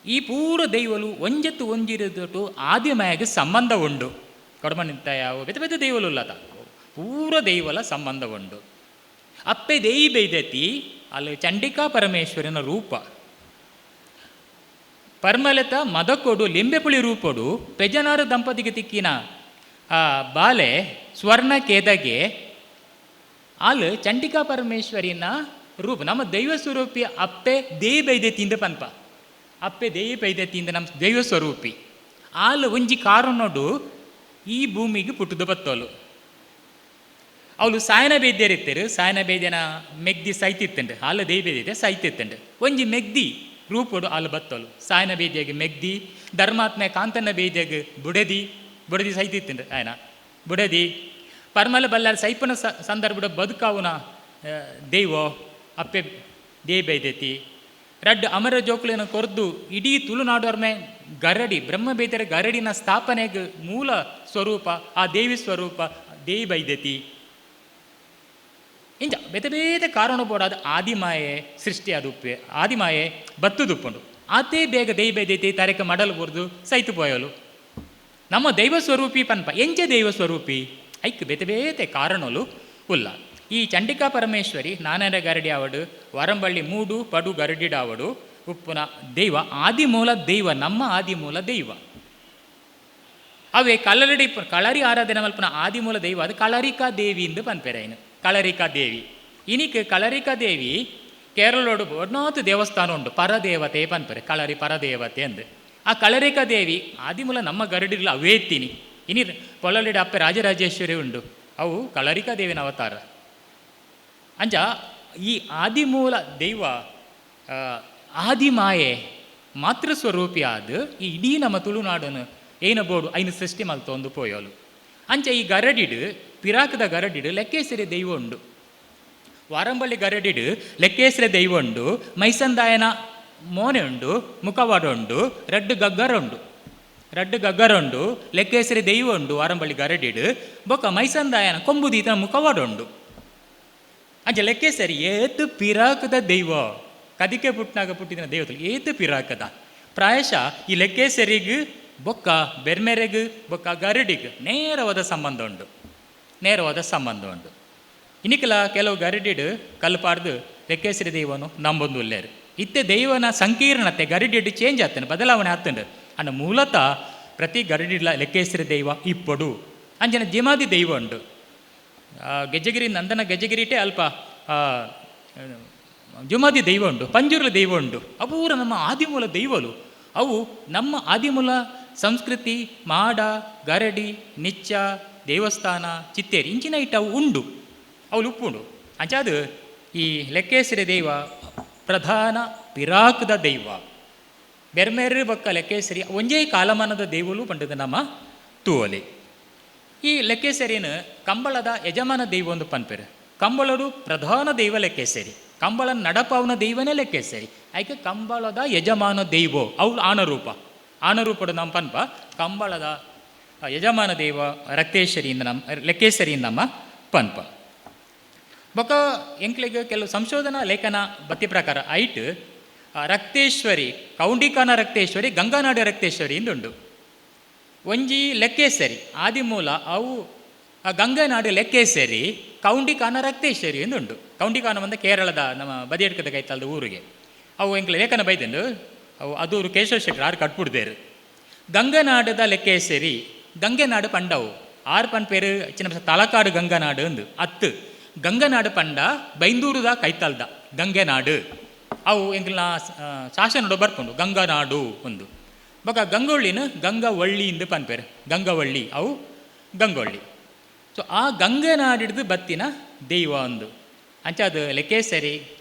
ಈ ಪೂರ ದೈವಲು ಒಂಜತ್ತು ಒಂಜಿರದೊಟ್ಟು ಆದಿಮಾಯಗೆ ಸಂಬಂಧ ಉಂಡು. ಕೊಡಮಣಿತ್ತಾಯ ಬೇತೆ ಬೇತೆ ದೈವಲು ಉಲ್ಲತ ಪೂರ ದೈವಲ ಸಂಬಂಧ ಉಂಡು. ಅಪ್ಪೆ ದೇಯಿ ಬೈದತಿ ಅಲ್ಲಿ ಚಂಡಿಕಾ ಪರಮೇಶ್ವರನ ರೂಪ ಪರ್ಮಲತ ಮದಕೊಡು ಲಿಂಬೆಪುಳಿ ರೂಪೊಡು ಪೆಜನಾರ ದಂಪತಿಗೆ ತಿಕ್ಕಿನ ಆ ಬಾಲೆ ಸ್ವರ್ಣ ಕೇದಗೆ ಆಲ್ ಚಂಡಿಕಾ ಪರಮೇಶ್ವರಿನ ರೂಪ. ನಮ್ಮ ದೈವ ಸ್ವರೂಪಿ ಅಪ್ಪೆ ದೇಯಿ ಬೈದೆತಿಂದ ಪನ್ಪ ಅಪ್ಪೆ ದೇಯಿ ಬೈದೆತಿಂದ ನಮ್ಮ ದೈವ ಸ್ವರೂಪಿ ಆಲ್ ಒಂಜಿ ಕಾರಣೊಡು ಈ ಭೂಮಿಗೆ ಪುಟ್ಟುದು ಬತ್ತೋಲು. ಅವಳು ಸಾಯನ ಬೇದ್ಯರಿತ್ತರು. ಸಾಯನ ಬೇದ್ಯನ ಮೆಗ್ದಿ ಸೈತಿತ್ತಂಡು, ಹಾಲು ದೇಯಿ ಬೇದಿದೆ ಸೈತಿತ್ತಂಡು. ಒಂಜಿ ಮೆಗ್ದಿ ರೂಪೊಡು ಆಲು ಬತ್ತಲು. ಸಾಯನ ಬೇದ್ಯಗ್ ಮೆಗ್ದಿ, ಧರ್ಮಾತ್ಮೆ ಕಾಂತನ ಬೇದ್ಯಗ್ ಬುಡೆದಿ, ಬುಡದಿ ಸೈತಿತ್ತಂಡು ಆಯನ ಬುಡದಿ. ಪರ್ಮಲ ಬಲ್ಲಾರ್ ಸೈಪನ ಸಂದರ್ಭದ ಬದುಕಾವುನ ದೈವ ಅಪ್ಪೆ ದೇಯಿ ಬೈದೆತಿ. ರಡ್ಡ್ ಅಮರ ಜೋಕುಲೆನ ಕೊರ್ದು ಇಡೀ ತುಳುನಾಡೋರ್ಮೆ ಗರಡಿ ಬ್ರಹ್ಮಬೇದರ ಗರಡಿನ ಸ್ಥಾಪನೆಗೆ ಮೂಲ ಸ್ವರೂಪ ಆ ದೇವಿ ಸ್ವರೂಪ ದೇಯಿ ಬೈದೆತಿ. ಇಂಚ ಬೇತೆ ಬೇತೆ ಕಾರಣ ಬೋಡಾದ ಆದಿಮಾಯೆ ಸೃಷ್ಟಿ ಆದುಪ್ಪೆ, ಆದಿಮಾಯೆ ಬತ್ತುದುಪ್ಪುಂಡು. ಆತೇ ಬೇಗ ದೇಯಿ ಬೈದೆತಿ ತರೆಕ ಮಡಲು ಬುರ್ದು ಸೈತು ಪೋಯಲು. ನಮ್ಮ ದೈವ ಸ್ವರೂಪಿ ಪನ್ಪ ಎಂಚ ದೈವ ಸ್ವರೂಪಿ ಐಕ್ ಬೇತೆ ಬೇತೆ ಕಾರಣಲು ಉಲ್ಲ. ಈ ಚಂಡಿಕಾ ಪರಮೇಶ್ವರಿ ನಾನರ ಗರಡಿ ಆವಡು, ವರಂಬಳ್ಳಿ ಮೂಡು ಪಡು ಗರಡಿಡಾವಡು ಉಪ್ಪುನ ದೈವ ಆದಿಮೂಲ ದೈವ, ನಮ್ಮ ಆದಿಮೂಲ ದೈವ. ಅವೇ ಕಲ್ಲರಡಿ ಕಳರಿ ಆರಾಧನೆ ಮಲ್ಪುನ ಆದಿಮೂಲ ದೈವ ಅದು ಕಳರಿಕಾ ದೇವಿ ಎಂದು ಪನ್ಪೆರೈನು. ಕಳರಿಕಾ ದೇವಿ ಇನಿಕ್ ಕಳರಿಕಾ ದೇವಿ ಕೇರಳೋಡು ಒಡ್ನಾತು ದೇವಸ್ಥಾನ ಉಂಡು, ಪರದೇವತೆ ಪನ್ಪೆರೆ, ಕಳರಿ ಪರದೇವತೆ ಅಂದು. ಆ ಕಳರಿಕಾ ದೇವಿ ಆದಿಮೂಲ ನಮ್ಮ ಗರಡಿಲ ಅವೇ ಇತ್ತೀನಿ. ಇನಿ ಪೊಳಲಿಡ ಅಪ್ಪೆ ರಾಜರಾಜೇಶ್ವರಿ ಉಂಡು, ಅವು ಕಳರಿಕಾ ದೇವಿನ ಅವತಾರ. ಅಂಚ ಈ ಆದಿಮೂಲ ದೈವ ಆದಿಮಾಯೆ ಮಾತೃಸ್ವರೂಪಿ ಆದ ಈ ಇಡೀ ನಮ್ಮ ತುಳುನಾಡನ್ನು ಏನ ಬೋಡು ಐನು ಸೃಷ್ಟಿ ಮಲ್ತೊಂದು ಪೋಯೋಲು. ಅಂಚ ಈ ಗರಡಿಡು ಪಿರಾಕದ ಗರಡಿಡು ಲೆಕ್ಕೇಸರಿ ದೈವ ಉಂಡು, ವಾರಂಬಳ್ಳಿ ಗರಡಿಡು ಲೆಕ್ಕೇಸರಿ ದೈವ ಉಂಡು, ಮೈಸಂದಾಯನ ಮೋನೆ ಉಂಡು, ಮುಖವಾಡ ಉಂಡು, ರಡ್ಡು ಗಗ್ಗರ ಉಂಡು, ರಡ್ಡು ಗಗ್ಗರ ಉಂಡು, ಲೆಕ್ಕೇಸರಿ ದೈವ ಉಂಡು ವಾರಂಬಳ್ಳಿ ಗರಡಿಡು, ಬೊಕ್ಕ ಮೈಸಂದಾಯನ ಕೊಂಬುದೀತನ ಮುಖವಾಡ ಉಂಡು. ಅಂಚ ಲೆಕ್ಕೇಸರಿ ಏತು ಪಿರಾಕದ ದೈವ, ಕದಿಕೆ ಪುಟ್ನಾಗ ಪುಟ್ಟಿನ ದೇವತಲು ಏತು ಪಿರಾಕದ. ಪ್ರಾಯಶಃ ಈ ಲೆಕ್ಕೇಸರಿಗ್ ಬೊಕ್ಕ ಬೆರ್ಮೆರೆಗ್ ಬೊಕ್ಕ ಗರಡಿಗ್ ನೇರವಾದ ಸಂಬಂಧ ಉಂಡು, ನೇರವಾದ ಸಂಬಂಧ ಉಂಡು. ಇನ್ನಿಕಲ ಕೆಲವು ಗರಡಿಡ್ ಕಲ್ಪಾರ್ದು ಲೆಕ್ಕೇಸರಿ ದೈವನು ನಂಬೊಂದು ಉಲ್ಲೇರು. ಇತ್ತೆ ದೈವನ ಸಂಕೀರ್ಣತೆ ಗರಡಿಡ್ ಚೇಂಜ್ ಆಗ್ತದೆ, ಬದಲಾವಣೆ ಆಗ್ತಂಡು. ಅಂಡ ಮೂಲತಃ ಪ್ರತಿ ಗರಡಿಡ್ಲ ಲೆಕ್ಕೇಸರಿ ದೈವ ಇಪ್ಪಡು. ಅಂಚನೆ ಜಿಮಾದಿ ದೈವ ಉಂಡು. ಗೆಜ್ಜೆಗಿರಿ ನಂದನ ಗೆಜ್ಜೆಗಿರಿಟೆ ಅಲ್ಪ ಜುಮಾದಿ ದೈವ ಉಂಡು, ಪಂಜುರ್ಲ ದೈವ ಉಂಡು. ಅಪೂರ ನಮ್ಮ ಆದಿಮೂಲ ದೈವಲು ಅವು ನಮ್ಮ ಆದಿಮೂಲ ಸಂಸ್ಕೃತಿ ಮಾಡ ಗರಡಿ ನಿಚ್ಚ ದೇವಸ್ಥಾನ ಚಿತ್ತೇರಿ ಇಂಚಿನ ಇಟ್ಟು ಅವು ಉಂಡು, ಅವು ಉಪ್ಪುಂಡು. ಅಂಚಾದು ಈ ಲೆಕ್ಕೇಸರಿ ದೈವ ಪ್ರಧಾನ ಪಿರಾಕದ ದೈವ. ಬೆರ್ಮೆರು ಬೊಕ್ಕ ಲೆಕ್ಕೇಸರಿ ಒಂಜೇ ಕಾಲಮಾನದ ದೈವಲು ಪಂಡದ ನಮ್ಮ ತೂವಲಿ. ಈ ಲೆಕ್ಕೇಸರಿನ ಕಂಬಳದ ಯಜಮಾನ ದೈವ ಒಂದು ಪನ್ಪೆರು. ಕಂಬಳಡು ಪ್ರಧಾನ ದೈವ ಲೆಕ್ಕೇಸರಿ, ಕಂಬಳ ನಡಪಾವನ ದೈವನೇ ಲೆಕ್ಕೇಸರಿ. ಐಕೆ ಕಂಬಳದ ಯಜಮಾನ ದೈವ ಅವು ಆನರೂಪ, ಆನರೂಪಡು ನಮ್ಮ ಪನ್ಪ ಕಂಬಳದ ಯಜಮಾನ ದೈವ ರಕ್ತೇಶ್ವರಿಯಿಂದ ನಮ್ಮ ಲೆಕ್ಕೇಸರಿಯಿಂದ ನಮ್ಮ ಪನ್ಪ. ಬೊಕ್ಕ ಎಂಕ್ಲೆಗ್ ಕೆಲವು ಸಂಶೋಧನಾ ಲೇಖನ ಬತ್ತಿ ಪ್ರಕಾರ ಐಟ್ ರಕ್ತೇಶ್ವರಿ ಕೌಂಡಿಕಾನ ರಕ್ತೇಶ್ವರಿ ಗಂಗಾನಾಡ ರಕ್ತೇಶ್ವರಿ ಇಂದುಂಡು. ಒಂಜಿ ಲೆಕ್ಕೇಸರಿ ಆದಿಮೂಲ ಅವು ಗಂಗಾನಾಡು ಲೆಕ್ಕೇಸರಿ ಕೌಂಡಿಕಾನ ರಕ್ತೇಶ್ವರಿ ಎಂದುಂಡು. ಕೌಂಡಿಕಾನ ಬಂದ ಕೇರಳದ ನಮ್ಮ ಬದಿಯಡ್ಕದ ಕೈತಲ್ದ ಊರಿಗೆ ಅವು ಎಂಕ್ಲೆ ಲೇಖನ ಬೈದುಂಡು. ಅವು ಅದೂರು ಕೇಶವ ಶೆಟ್ಟರು ಆರು ಕಟ್ಬಿಡ್ದೇರು. ಗಂಗನಾಡದ ಲೆಕ್ಕೇಸರಿ ಗಂಗೆನಾಡು ಪಂಡವು ಆರು ಪನ್ ಪೇರು ಚಿನ್ನ ತಲಕಾಡು ಗಂಗನಾಡು ಅಂದು ಅತ್ತು ಗಂಗನಾಡು ಪಂಡ ಬೈಂದೂರುದ ಕೈತಲ್ದ ಗಂಗೆನಾಡು ಅವು ಎಂಕ್ಲ ಶಾಸನಡು ಬರ್ಪುಂಡು ಗಂಗನಾಡು ಒಂದು. ಬೊಕ ಗಂಗೊಳ್ಳಿನ ಗಂಗವಳ್ಳಿ ಇಂದು ಪನ್ಪೇರು, ಗಂಗವಳ್ಳಿ ಅವು ಗಂಗೊಳ್ಳಿ. ಸೊ ಆ ಗಂಗನಾಡಿಡ್ದು ಬತ್ತಿನ ದೈವ ಒಂದು. ಅಂಚಾದ ಲೆಕ್ಕೇಸರಿ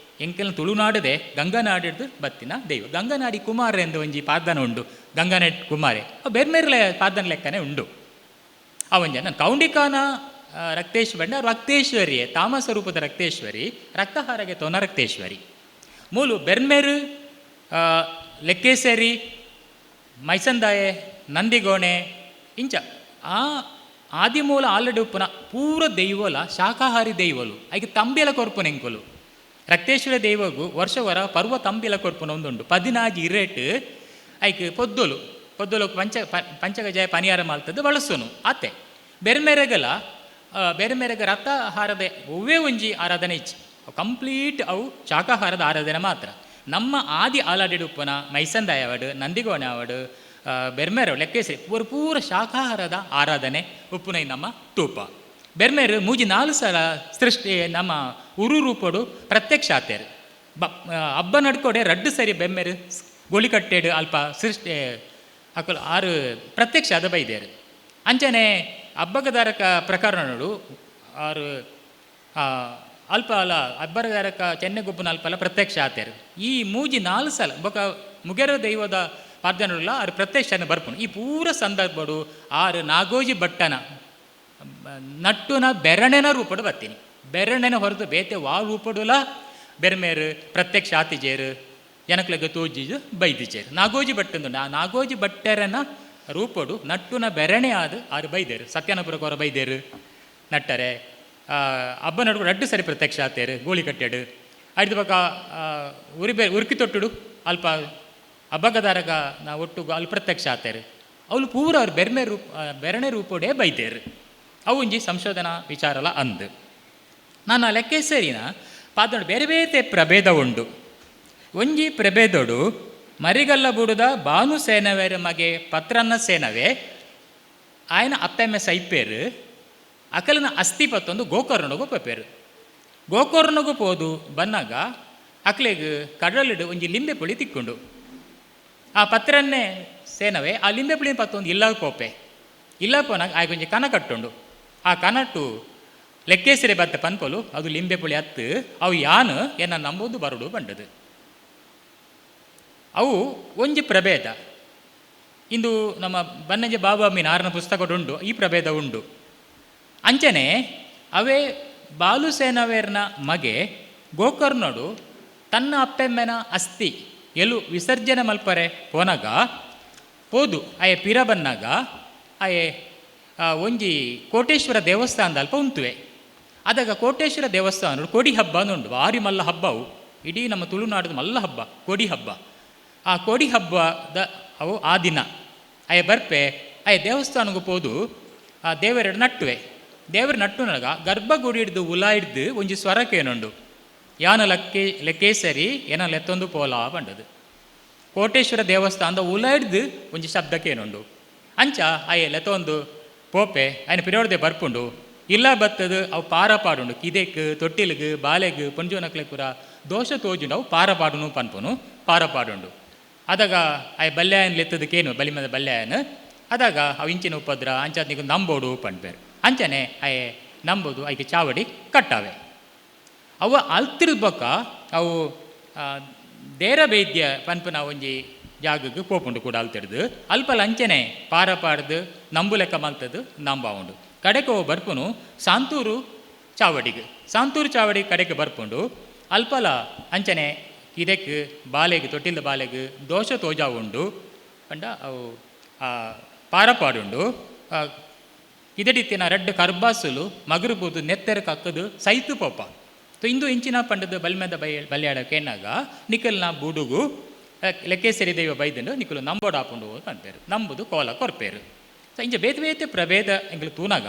ಎಂಕೆಲ್ಲ ತುಳುನಾಡದೆ ಗಂಗನಾಡಿಡ್ದು ಬತ್ತಿನ ದೈವ. ಗಂಗನಾಡಿ ಕುಮಾರ ಎಂದು ಒಂಜಿ ಪಾದನ ಉಂಡು, ಗಂಗನಾಡ್ ಕುಮಾರೆ ಅವು ಬೇರೆ ಬೇರೆ ಪಾದನ ಲೆಕ್ಕನೆ ಉಂಡು. ಆ ಒಂಜ ನಾನು ಕೌಂಡಿಕಾನ ರಕ್ತೇಶ್ವರಿ ರಕ್ತೇಶ್ವರಿಯೇ ತಾಮಸ ರೂಪದ ರಕ್ತೇಶ್ವರಿ, ರಕ್ತಹಾರಗೆ ತೋನ ರಕ್ತೇಶ್ವರಿ. ಮೂಲು ಬೆರ್ಮೆರು ಲೆಕ್ಕೇಸರಿ ಮೈಸಂದಾಯೆ ನಂದಿಗೋಣೆ ಇಂಚ ಆ ಆದಿಮೂಲ ಆಲ್ರೆಡಿ ಉಪ್ಪುನ ಪೂರ ದೈವಲ ಶಾಕಾಹಾರಿ ದೈವಲು. ಐಕೆ ತಂಬಿಲ ಕೊರ್ಪುನ ಎಂಕುಲು ರಕ್ತೇಶ್ವರ ದೈವಗು ವರ್ಷ ವರ ಪರ್ವ ತಂಬಿಲ ಕೊರ್ಪುನ ಒಂದುಂಡು. 14 ಇರೇಟ್ ಐಕ್ ಪೊದ್ದೊಲು ಪೊದ್ದೊಲು ಪಂಚ ಪಂಚಗಜಾಯ ಪನಿಯಾರ ಮಾಲ್ತದ್ದು ಬಳಸುನು ಆತೆ. ಬೆರ್ಮೆರೆಗಲ ಬೆರ್ಮೆರೆಗ ರಕ್ತಹಾರದ ಒವ್ವೇ ಒಂಜಿ ಆರಾಧನೆ ಇಚ್ಚಿ ಕಂಪ್ಲೀಟ್ ಅವು ಶಾಕಾಹಾರದ ಆರಾಧನೆ ಮಾತ್ರ. ನಮ್ಮ ಆದಿ ಆಲಾಡಿಡುಪ್ಪನ ಮೈಸಂದಾಯ ಅವಡು ನಂದಿಗೋಣೆ ಅವಡು ಬೆರ್ಮೆರು ಲೆಕ್ಕೇಸರಿ ಪೂರ ಪೂರ ಶಾಕಾಹಾರದ ಆರಾಧನೆ ಉಪ್ಪುನೈ ನಮ್ಮ ತೂಪ. ಬೆರ್ಮೆರು ಮೂಜಿ ನಾಲು ಸಲ ಸೃಷ್ಟಿ ನಮ್ಮ ಉರು ರೂಪಡು ಪ್ರತ್ಯಕ್ಷ ಆತೇರು. ಬ ಹಬ್ಬ ನಡ್ಕೊಡೆ ರಡ್ಡು ಸರಿ ಬೆಮ್ಮೆರು ಗೋಳಿಕಟ್ಟೆಡು ಅಲ್ಪ ಸೃಷ್ಟಿ ಅಕುಲು ಆರು ಪ್ರತ್ಯಕ್ಷ ಆದ ಬೈದೇರು. ಅಂಚನೆ ಹಬ್ಬಗದಾರಕ ಪ್ರಕರಣಗಳು ಆರು ಅಲ್ಪ ಅಲ ಅಬ್ಬರದಾರಕ ಚೆನ್ನೆಗೊಬ್ಬನ ಅಲ್ಪಲ ಪ್ರತ್ಯಕ್ಷ ಆತೇರು. ಈ ಮೂಜಿ ನಾಲ್ ಸಲ ಬೊಕ ಮುಗೆರ ದೈವದ ಪಾರ್ದನಡುಲ ಆರು ಪ್ರತ್ಯಕ್ಷನ ಬರ್ಪುಂಡು. ಈ ಪೂರ ಸಂದರ್ಭಡು ಆರು ನಾಗೋಜಿ ಭಟ್ಟನ ನಟ್ಟುನ ಬೆರಣೆನ ರೂಪಡು ಬರ್ತೀನಿ. ಬೆರಣೆನ ಹೊರತು ಬೇತೆ ವಾ ರೂಪಡುಲ ಬೆರ್ಮೇರು ಪ್ರತ್ಯಕ್ಷ ಆತಿಜೇರು, ಜನಕ್ಲೆಗ್ ತೋಜಿಜು ಬೈದಿಜೇರು. ನಾಗೋಜಿ ಭಟ್ಟಂದು ಆ ನಾಗೋಜಿ ಭಟ್ಟರನ ರೂಪಡು ನಟ್ಟುನ ಬೆರಣೆ ಆದ್ ಆರು ಬೈದೇರು. ಸತ್ಯನಪುರಕ್ಕೆ ಹೊರ ಬೈದೇರು ನಟ್ಟರೆ. ಅಬ್ಬ ನಡುಕು ರಡ್ಡು ಸರಿ ಪ್ರತ್ಯಕ್ಷ ಆತೇರು ಗೋಳಿ ಕಟ್ಟೆಡು. ಐದು ಬೊಕ ಉರಿಬೆ ಉರ್ಕಿ ತೊಟ್ಟುಡು ಅಲ್ಪ ಅಬ್ಬಗದಾರಗ ನಾ ಒಟ್ಟುಗು ಅಲ್ಲಿ ಪ್ರತ್ಯಕ್ಷ ಆತೇರು. ಅವಳು ಪೂರ ಅವ್ರು ಬೆರ್ಮೆ ರೂಪ ಬೆರಣೆ ರೂಪೋಡೇ ಬೈದೇರು. ಅವು ಒಂಜಿ ಸಂಶೋಧನಾ ವಿಚಾರಲ ಅಂದ್. ನಾನು ಲೆಕ್ಕೇಸರಿನ ಪಾದೋಡು ಬೇರೆ ಬೇತೆ ಪ್ರಭೇದ ಉಂಡು. ಒಂಜಿ ಪ್ರಭೇದೋಡು ಮರಿಗಲ್ಲ ಬುಡುದ ಬಾನು ಸೇನವೇರ ಮಗೆ ಪತ್ರನ್ನ ಸೇನವೇ ಆಯನ ಅಪ್ಪೆಮ್ಮೆ ಸೈಪೇರು. ಅಕಲಿನ ಅಸ್ಥಿ ಪತ್ತೊಂದು ಗೋಕರ್ಣಗು ಪೋಪೇರು. ಗೋಕರ್ಣಗು ಪೋದು ಬನ್ನಾಗ ಅಕ್ಲೆಗ್ ಕಡಲಿಡು ಒಂಜಿ ಲಿಂಬೆ ಪುಳಿ ತಿಕ್ಕೊಂಡು. ಆ ಪತ್ರನ್ನೇ ಸೇನವೇ ಆ ಲಿಂಬೆ ಪುಳಿ ಪತ್ತೊಂದು ಇಲ್ಲ ಪೋಪೆ. ಇಲ್ಲ ಪೋನಾಗ ಆಯ್ಕೊಂಜಿ ಒಂಜಿ ಕನ ಕಟ್ಟುಂಡು. ಆ ಕನಟು ಲೆಕ್ಕೇಸರಿ ಬತ್ತ ಪನ್ಪೊಲು, ಅದು ಲಿಂಬೆ ಪುಳಿ ಅತ್ತು ಅವು ಯಾನು ಎನ್ನ ನಂಬುದು ಬರಡು ಬಂಡದು. ಅವು ಒಂಜಿ ಪ್ರಭೇದ. ಇಂದು ನಮ್ಮ ಬನ್ನಂಜೆ ಬಾಬಾ ಮೀನ್ ಆರನ ಪುಸ್ತಕ ಉಂಡು, ಈ ಪ್ರಭೇದ ಉಂಡು. ಅಂಚನೆ ಅವೇ ಬಾಲುಸೇನವೇರ್ನ ಮಗೆ ಗೋಕರ್ಣಡು ತನ್ನ ಅಪ್ಪೆಮ್ಮೆನ ಅಸ್ಥಿ ಎಲು ವಿಸರ್ಜನೆ ಮಲ್ಪರೆ ಪೋನಾಗ ಪೋದು ಆಯೆ ಪಿರ ಬನ್ನಾಗ ಆಯೆ ಒಂಜಿ ಕೋಟೇಶ್ವರ ದೇವಸ್ಥಾನದ ಅಲ್ಪ ಉಂತುವೆ. ಅದಾಗ ಕೋಟೇಶ್ವರ ದೇವಸ್ಥಾನ ಕೋಡಿ ಹಬ್ಬ ಉಂಡು, ಭಾರಿ ಮಲ್ಲ ಹಬ್ಬವು, ಇಡೀ ನಮ್ಮ ತುಳುನಾಡದ ಮಲ್ಲ ಹಬ್ಬ ಕೋಡಿ ಹಬ್ಬ. ಆ ಕೋಡಿ ಹಬ್ಬದ ಅವು ಆ ದಿನ ಆಯೆ ಬರ್ಪೆ. ಆಯೆ ದೇವಸ್ಥಾನಕ್ಕೆ ಪೋದು ಆ ದೇವರೆಡು ನಟ್ಟುವೆ. ದೇವರ ನಟ್ಟುನಗ ಗರ್ಭಗುಡಿ ಹಿಡ್ದು ಉಲ ಹಿಡ್ದು ಒಂಜಿ ಸ್ವರಕ್ಕೇನುಂಡು, ಯಾನ ಲಕ್ಕೆ ಲೆಕ್ಕೇಸರಿ ಏನ ಲೆತ್ತೊಂದು ಪೋಲ ಬಂಡದು. ಕೋಟೇಶ್ವರ ದೇವಸ್ಥಾನದ ಉಲ ಹಿಡ್ದು ಒಂಜಿ ಶಬ್ದಕ್ಕೇನುಂಡು. ಅಂಚ ಆಯೆ ಲೆತ್ತೊಂದು ಪೋಪೆ ಆಯ್ನ ಪಿರೋಡ್ದೆ ಬರ್ಪುಂಡು. ಇಲ್ಲ ಬತ್ತದು ಅವು ಪಾರ ಪಾಡುಂಡು, ಕಿದೆಕ್ ತೊಟ್ಟಿಲ್ಗ್ ಬಾಲೆಗ್ ಪೊಂಜೋನಕ್ಲೆ ಪೂರ ದೋಷ ತೋಜುಂಡು, ಅವು ಪಾರ ಪಾಡುನು ಪನ್ಪುನು ಪಾರ ಪಾಡುಂಡು. ಅದಾಗ ಆಯ್ ಬಲ್ಯಾಯನ್ ಲೆತ್ತದ ಕೇನು ಬಲಿಮದ ಬಲ್ಯಾಯನ್. ಅದಾಗ ಅವು ಇಂಚಿನ ಉಪದ್ರ ಅಂಚಾದ ನಿಗು ನಂಬೋಡು ಪನ್ಪೇರು. ಅಂಚನೆ ಆಯೆ ನಂಬೋದು ಐಕೆ ಚಾವಡಿ ಕಟ್ಟಾವೆ. ಅವು ಅಲ್ತಿರ್ದ ಬೊಕ್ಕ ಅವು ದೇರ ವೈದ್ಯ ಪನ್ಪುನ ಒಂಜಿ ಜಾಗಕ್ಕೆ ಪೋಪುಂಡು ಕೂಡ ಅಲ್ತಿಡ್ದು. ಅಲ್ಪಲ ಅಂಚನೆ ಪಾರ ಪಾಡ್ದು ನಂಬು ಲೆಕ್ಕ ಮಲ್ತದ್ದು ನಂಬ ಉಂಡು. ಕಡೆಗೆ ಅವು ಬರ್ಪುನು ಸಾಂತೂರು ಚಾವಡಿಗೆ. ಸಾಂತೂರು ಚಾವಡಿ ಕಡೆಗೆ ಬರ್ಪುಂಡು. ಅಲ್ಪಲ ಅಂಚನೆ ಇದಕ್ಕೆ ಬಾಲೆಗ್ ತೊಟ್ಟಿಲ್ದ ಬಾಲೆಗ್ ದೋಷ ತೋಜಾ ಉಂಡು ಪಂಡ ಅವು ಪಾರಪಾಡುಂಡು. ಇದಡಿತ್ತಿನ ರಡ್ಡು ಕರ್ಬಾಸುಲು ಮಗುರು ಬೂದು ನೆತ್ತೆರ ಕಕ್ಕದು ಸೈತು ಪೋಪ. ಇಂದು ಇಂಚಿನ ಪಂಡದ ಬಲ್ಮೆದ ಬೈ ಬಲ್ಯಾಡ ಕೇನಾಗ ನಿಕಲ್ನ ಬುಡುಗು ಲೆಕ್ಕೇಸರಿ ದೈವ ಬೈದಂಡು ನಿಕಲು ನಂಬೋಡಾಪುಂಡು ಪನ್ಪೇರು, ನಂಬುದು ಕೋಲ ಕೊರ್ಪೇರು. ಸೊ ಇಂಚ ಬೇತೆ ಬೇತೆ ಪ್ರಭೇದ ಎಂಗ್ಲು ತೂನಾಗ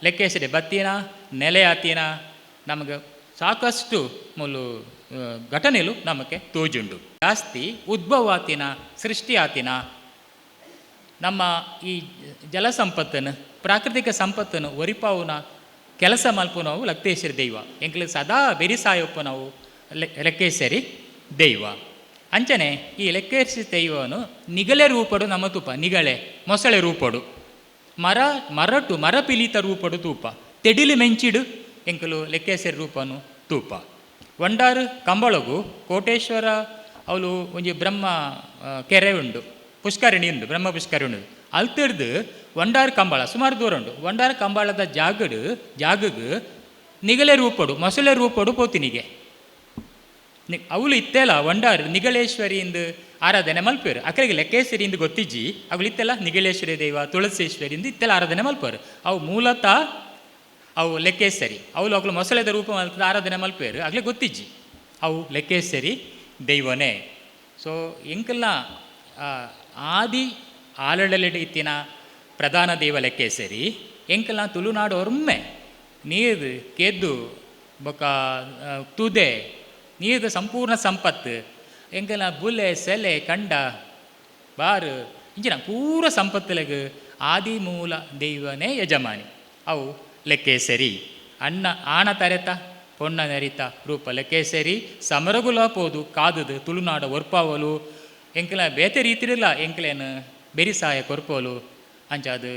ಲೆಕ್ಕೇಸರಿ ಬತ್ತಿನ ನೆಲೆ ಆತಿನ ನಮಗೆ ಸಾಕಷ್ಟು ಮೂಲು ಘಟನೆಲು ನಮಗೆ ತೋಜುಂಡು. ಜಾಸ್ತಿ ಉದ್ಭವ ಆತಿನ ಸೃಷ್ಟಿ ಆತಿನ ನಮ್ಮ ಈ ಜಲ ಸಂಪತ್ತನ್ನು ಪ್ರಾಕೃತಿಕ ಸಂಪತ್ತನ್ನು ಒರಿಪಾವುನ ಕೆಲಸ ಮಲ್ಪುನವು ಲಕ್ತೇಶ್ವರಿ ದೈವ. ಎಂಕ್ಲು ಸದಾ ಬೆರಿಸಾಯೊಪ್ಪು ನಾವು ಲೆಕ್ಕೇಶ್ವರಿ ದೈವ. ಅಂಚನೆ ಈ ಲೆಕ್ಕೇಶ್ವರಿ ದೈವನು ನಿಗಲೆ ರೂಪಡು ನಮ್ಮ ತೂಪ, ನಿಗಳೆ ಮೊಸಳೆ ರೂಪಡು, ಮರ ಮರಟು ಮರ ಪಿಲಿತ ರೂಪಡು ತೂಪ, ತೆಡಿಲು ಮೆಂಚಿಡು ಎಂಕಲು ಲೆಕ್ಕೇಶ್ವರಿ ರೂಪನು ತೂಪ. ಒಂಡಾರು ಕಂಬಳಗು ಕೋಟೇಶ್ವರ ಅವಳು ಒಂಜಿ ಬ್ರಹ್ಮ ಕೆರೆ ಉಂಡು, ಪುಷ್ಕರಿಣಿ ಉಂಡು, ಬ್ರಹ್ಮ ಪುಷ್ಕರಿಣಿ ಉಂಡು. ಅಲ್ತಿಡ್ದು ಒಂಡಾರು ಕಂಬಳ ಸುಮಾರು ದೂರ ಉಂಡು. ಒಂಡಾರು ಕಂಬಳದ ಜಾಗಡು ಜಾಗಗ್ ನಿಗಲೆ ರೂಪಡು ಮೊಸಳೆ ರೂಪಡು ಪೋತಿನಿಗೆ ಅವಳು ಇತ್ತೆಲ್ಲ ಒಂಡಾರು ನಿಗಳೇಶ್ವರಿ ಇಂದು ಆರಾಧನೆ ಮಲ್ಪೇರು. ಅಕರಿಗೆ ಲೆಕ್ಕೇಶ್ವರಿ ಇಂದು ಗೊತ್ತಿಜ್ಜಿ, ಅವಳು ಇತ್ತೆಲ್ಲ ನಿಗಳೇಶ್ವರಿ ದೈವ ತುಳಸೇಶ್ವರಿ ಇಂದು ಇತ್ತೆಲ್ಲ ಆರಾಧನೆ ಮಲ್ಪೇರು. ಅವು ಮೂಲತಃ ಅವು ಲೆಕ್ಕೇಶ್ವರಿ, ಅವಳು ಅಗಳು ಮೊಸಳೆದ ರೂಪ ಮಲ್ತದ ಆರಾಧನೆ ಮಲ್ಪೇರು, ಆಗಲೇ ಗೊತ್ತಿಜ್ಜಿ ಅವು ಲೆಕ್ಕೇಶ್ವರಿ ದೈವನೇ. ಸೊ ಎಂಕಲ್ನ ಆದಿ ಆಲಡಲಿಡ ಇತ್ತಿನ ಪ್ರಧಾನ ದೈವ ಲೆಕ್ಕೇಸರಿ. ಎಂಕಲ್ನ ತುಳುನಾಡು ಒಮ್ಮೆ ನೀರು ಕೆದ್ದು ಬೊಕ ತುದೆ ನೀರ್ದ ಸಂಪೂರ್ಣ ಸಂಪತ್ತು ಎಂಕಲ್ನ ಬುಲೆ ಸೆಲೆ ಕಂಡ ಬಾರು ಇಂಚಿನ ಪೂರ ಸಂಪತ್ತುಲೆಗ್ ಆದಿ ಮೂಲ ದೈವನೇ ಯಜಮಾನಿ ಅವು ಲೆಕ್ಕೇಸರಿ. ಅಣ್ಣ ಆಣ ತರೆತ ಪೊಣ್ಣ ನೆರಿತ ರೂಪ ಲೆಕ್ಕೇಸರಿ ಸಮರಗುಲ ಪೋದು ಕಾದದು ತುಳುನಾಡ ಒರ್ಪಾವಲು ಎಂಕಲ ಬೇತೆ ರೀತಿರಿಲ್ಲ ಎಂಕಲೇನು ಬೆರಿಸಾಯ ಕೊರ್ಪೋಲು ಅಂಚಾದು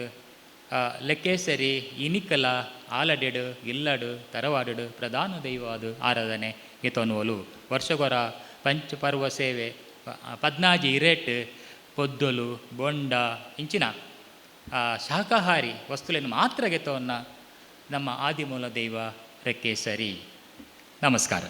ಲೆಕ್ಕೇಸರಿ ಇನಿಕಲ. ಆಲಡೆಡು, ಇಲ್ಲಡು, ತರವಾಡುಡು ಪ್ರಧಾನ ದೈವವಾದ ಆರಾಧನೆ ಗೆತೊನುವಲು. ವರ್ಷಗೊರ ಪಂಚಪರ್ವ ಸೇವೆ, 16 ಇರೇಟ್ ಪೊದ್ದೊಲು, ಬೊಂಡ ಇಂಚಿನ ಶಾಕಾಹಾರಿ ವಸ್ತುಗಳನ್ನು ಮಾತ್ರ ಗೆತೊನ್ನ ನಮ್ಮ ಆದಿಮೂಲ ದೈವ ರೆಕ್ಕೇಸರಿ. ನಮಸ್ಕಾರ.